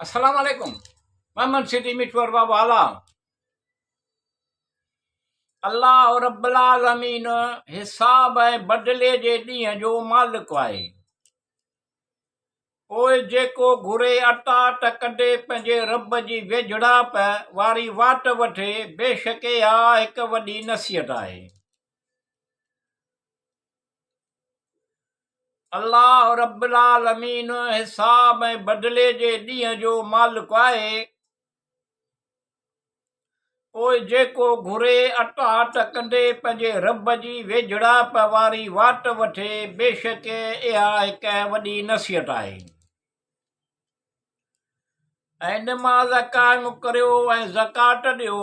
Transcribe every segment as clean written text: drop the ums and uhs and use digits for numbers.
السلام عليڪم محمد سيٺي مٺو ارباب والا الله رب العالمين حساب ۽ بدلي جي ڏينهن جو مالڪ آهي پوء جيڪو گهري اٽاٽ ڪڍي پنهنجي رب جي ويجهڙائپ واري واٽ وٺي، بيشڪ اها هڪ وڏي نصيحت آهي. الله رب العالمين حساب ۽ بدلي جي ڏينهن جو مالڪ آهي. پوء جيڪو گهري اٽاٽ ڪندي پنهنجي رب جي ويجهڙائپ واري واٽ وٺي، بيشڪ اها هڪ وڏي نصيحت آهي. ۽ نماز قائم ڪريو ۽ زڪوات ڏيو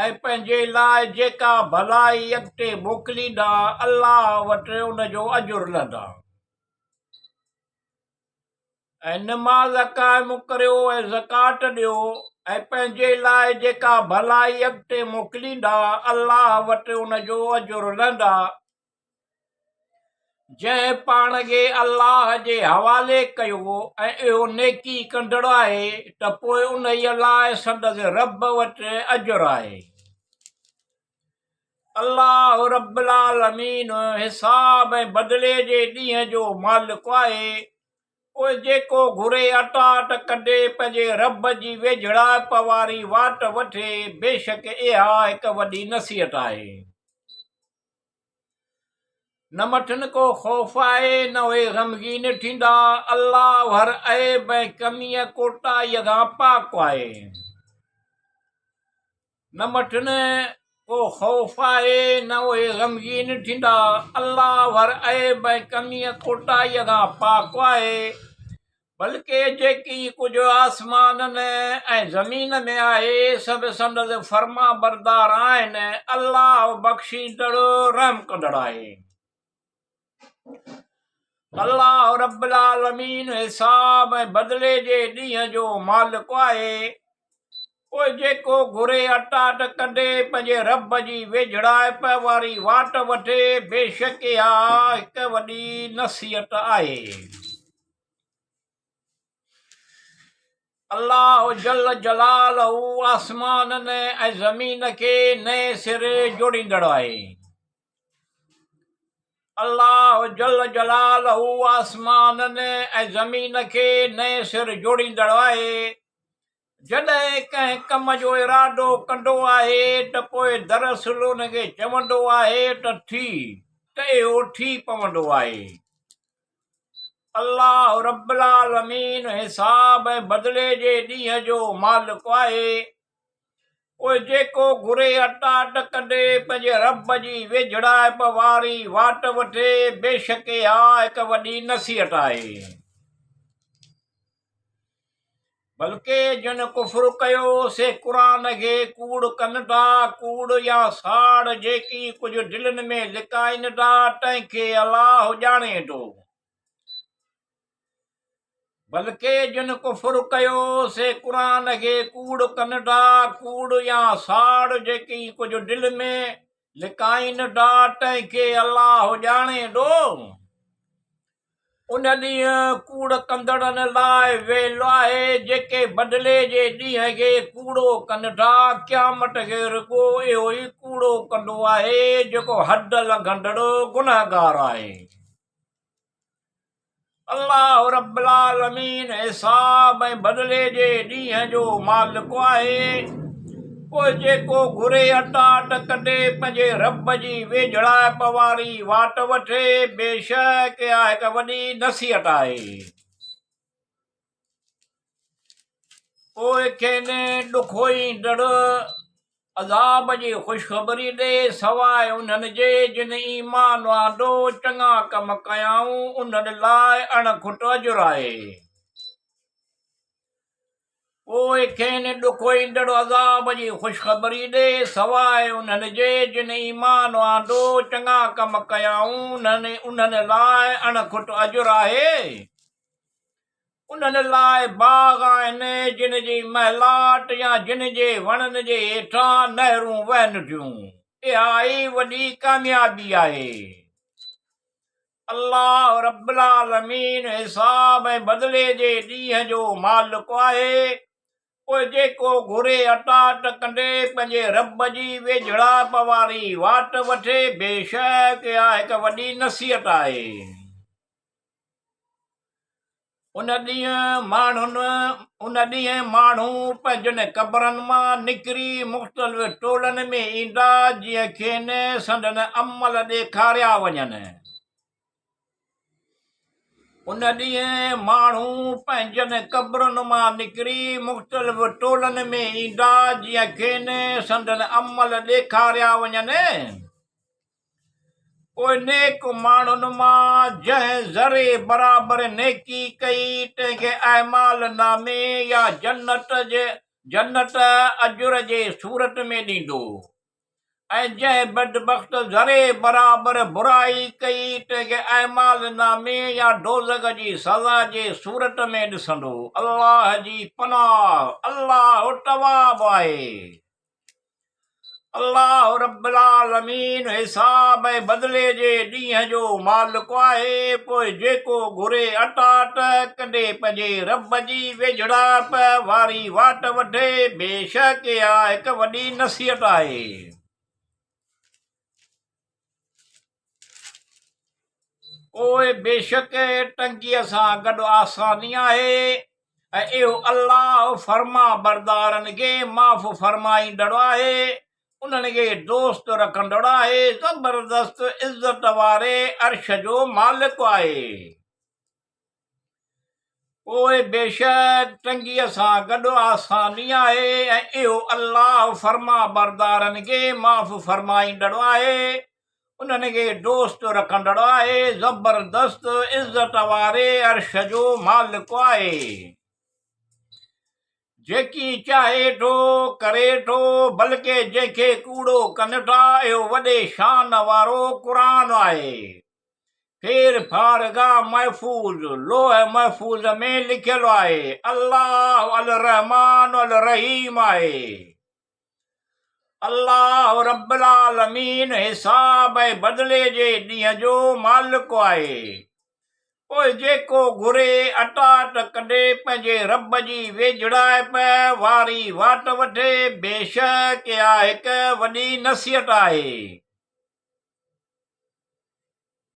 ۽ پنهنجي لاء جيڪا ڀلائي اڳتي موڪليندا، الله وٽ ان جو اجر لهندا. ۽ نماز قائم ڪريو ۽ زڪوات ڏيو ۽ پنهنجي لاء جيڪا ڀلائي اڳتي موڪليندا الله وٽ ان جو اجر لهندا. جنهن پاڻ کي الله جي حوالي ڪيو ۽ اهو نيڪي ڪندڙ آهي ته پوء انهيء لاء سندس رب وٽ اجر آهي. الله رب العالمين حساب ۽ بدلي جي ڏينهن جو مالڪ آهي، پوء جيڪو گهري اٽاٽ ڪڍي پنهنجي رب جي ويجهڙائپ واري واٽ وٺي، بيشڪ اها هڪ وڏي نصيحت آهي. نه مٿن ڪو خوف آهي نه اهي غمگين ٿيندا، الله هر عيب ۽ ڪميء ڪوتاهيء کان پاڪ آهي. نه مٿن ڪو خوف آهي نه اهي غمگين ٿيندا. الله هر عيب ۽ ڪميء ڪوتاهيء کان پاڪ آهي. بلڪه جيڪي ڪجهه آسمانن ۽ زمين ۾ آهي سڀ سندس فرمانبردار آهن. الله بخشيندڙ رحم ڪندڙ آهي. الله رب العالمين حساب ۽ بدلي جي ڏينهن جو مالڪ آهي. پوء جيڪو گهري اٽاٽ ڪڍي پنهنجي رب جي ويجهڙائپ واري واٽ وٺي، بيشڪ اها هڪ وڏي نصيحت آهي. الله جل جلاله آسمانن ۽ زمين کي نئين سر جوڙيندڙ آهي. الله جل جلاله آسمانن ۽ زمين کي نئين سر جوڙيندڙ آهي. جڏهن ڪنهن ڪم جو ارادو ڪندو آهي ته پوء دراصل ان کي چوندو آهي ته ٿي ته اهو ٿي پوندو آهي. الله رب العالمين حساب ۽ بدلي جي ڏينهن جو مالڪ آهي. پوء جيڪو گهري اٽاٽ ڪڍي پنهنجي رب جي ويجهڙائپ واري واٽ وٺي، بيشڪ اها هڪ وڏي نصيحت آهي. بلڪه جن ڪفر ڪيو سي قرآن کي ڪوڙ ڪن ٿا، ڪوڙ يا ساڙ جيڪي ڪجهه دلين ۾ لڪائين ٿا، تنهن کي الله ڄاڻي ٿو. بلڪه جن ڪفر ڪيو سي قرآن کي ڪوڙ ڪن ٿا، ڪوڙ يا ساڙ جيڪي ڪجهه دل ۾ لڪائين ٿا تنهن کي الله ڄاڻي ٿو. ان ڏينهن ڪوڙ ڪندڙن لاء ويل آهي جيڪي بدلي جي ڏينهن کي ڪوڙو ڪن ٿا، قيامت کي رڳو اهو ئي ڪوڙو ڪندو آهي جيڪو حد لنگهندڙ گنهگار آهي. الله رب العالمين حساب ۽ بدلي جي ڏينهن جو مالڪ آهي. پوء جيڪو گهري اٽاٽ ڪڍي پنهنجي رب جي ويجهڙائپ واري واٽ وٺي، بيشڪ اها هڪ وڏي نصيحت آهي. پوء کين ڏکوئيندڙ عذاب جي خوشخبري ڏي، سواء انهن جي جن ايمان آندو، چڱا ڪم ڪيائون، انهن لاء اڻ کٽ اجر آهي. پوء کين ڏکوئيندڙ عذاب جي خوشخبري ڏي، سواء انهن جي جن ايمان آندو، چڱا ڪم ڪيائون، انهن لاء اڻ کٽ اجر آهي. انهن لاء باغ آهن، جن جي محلات يا جن جي وڻن جي هيٺان نهرون وهن ٿيون. اها ئي وڏي ڪاميابي آهي. الله رب العالمين حساب ۽ بدلي جي ڏينهن جو مالڪ آهي، پوء جيڪو گهري اطاعت ڪندي پنهنجي رب جي ويجهڙائپ واري واٽ وٺي، بيشڪ اها هڪ وڏي نصيحت آهي. ان ڏينهن ماڻهن ان ڏينهن ماڻهو پنهنجن قبرن مان نڪري مختلف ٽولن ۾ ايندا جيئن کين سندن عمل ڏيکاريا وڃن. ان ڏينهن ماڻهو پنهنجن قبرن مان نڪري مختلف ٽولن ۾ ايندا جيئن کين سندن عمل ڏيکاريا وڃن. پوء نيڪ ماڻهن مان جنهن ذري برابر نيڪي ڪئي، تنهن کي اعمال نامي يا جنت جي جنت اجر جي صورت ۾ ڏيندو ۽ جنهن بدبخت ذري برابر برائي ڪئي، تنهن کي اعمال نامي يا دوزخ جي سزا جي صورت ۾ ڏسندو. الله جي پناهه، الله تواب آهي. الله رب العالمين حساب ۽ بدلي جي ڏينهن جو مالڪ آهي، پوء جيڪو گهري اطاعت ڪندي پنهنجي رب جي ويجهڙائپ واري واٽ وٺي، بيشڪ اها هڪ وڏي نصيحت آهي. پوء بيشڪ تنگيء سان گڏ آساني آهي ۽ اهو الله فرمانبردارن کي معاف فرمائيندڙ آهي، انهن کي دوست رکندڙ آهي، زبردست عزت واري عرش جو مالڪ آهي. پوء بيشڪ تنگيء سان گڏ آساني آهي ۽ اهو الله فرمانبردارن کي معاف فرمائيندڙ آهي، انهن کي دوست رکندڙ آهي، زبردست عزت واري عرش جو مالڪ آهي. جيڪي چاهي ٿو ڪري ٿو، بلڪه جنهن کي ڪوڙو ڪن ٿا، اهو وڏي شان وارو قرآن آهي. ڦير ڦار گاهه محفوظ، لوح محفوظ ۾ لکيل آهي، الله الرحمان الرحيم آهي. الله رب العالمين حساب ۽ بدلي جي ڏينهن جو مالڪ آهي. پوء جيڪو گهري اطاعت ڪندي پنهنجي رب جي ويجهڙائپ واري واٽ وٺي، بيشڪ اها هڪ وڏي نصيحت آهي.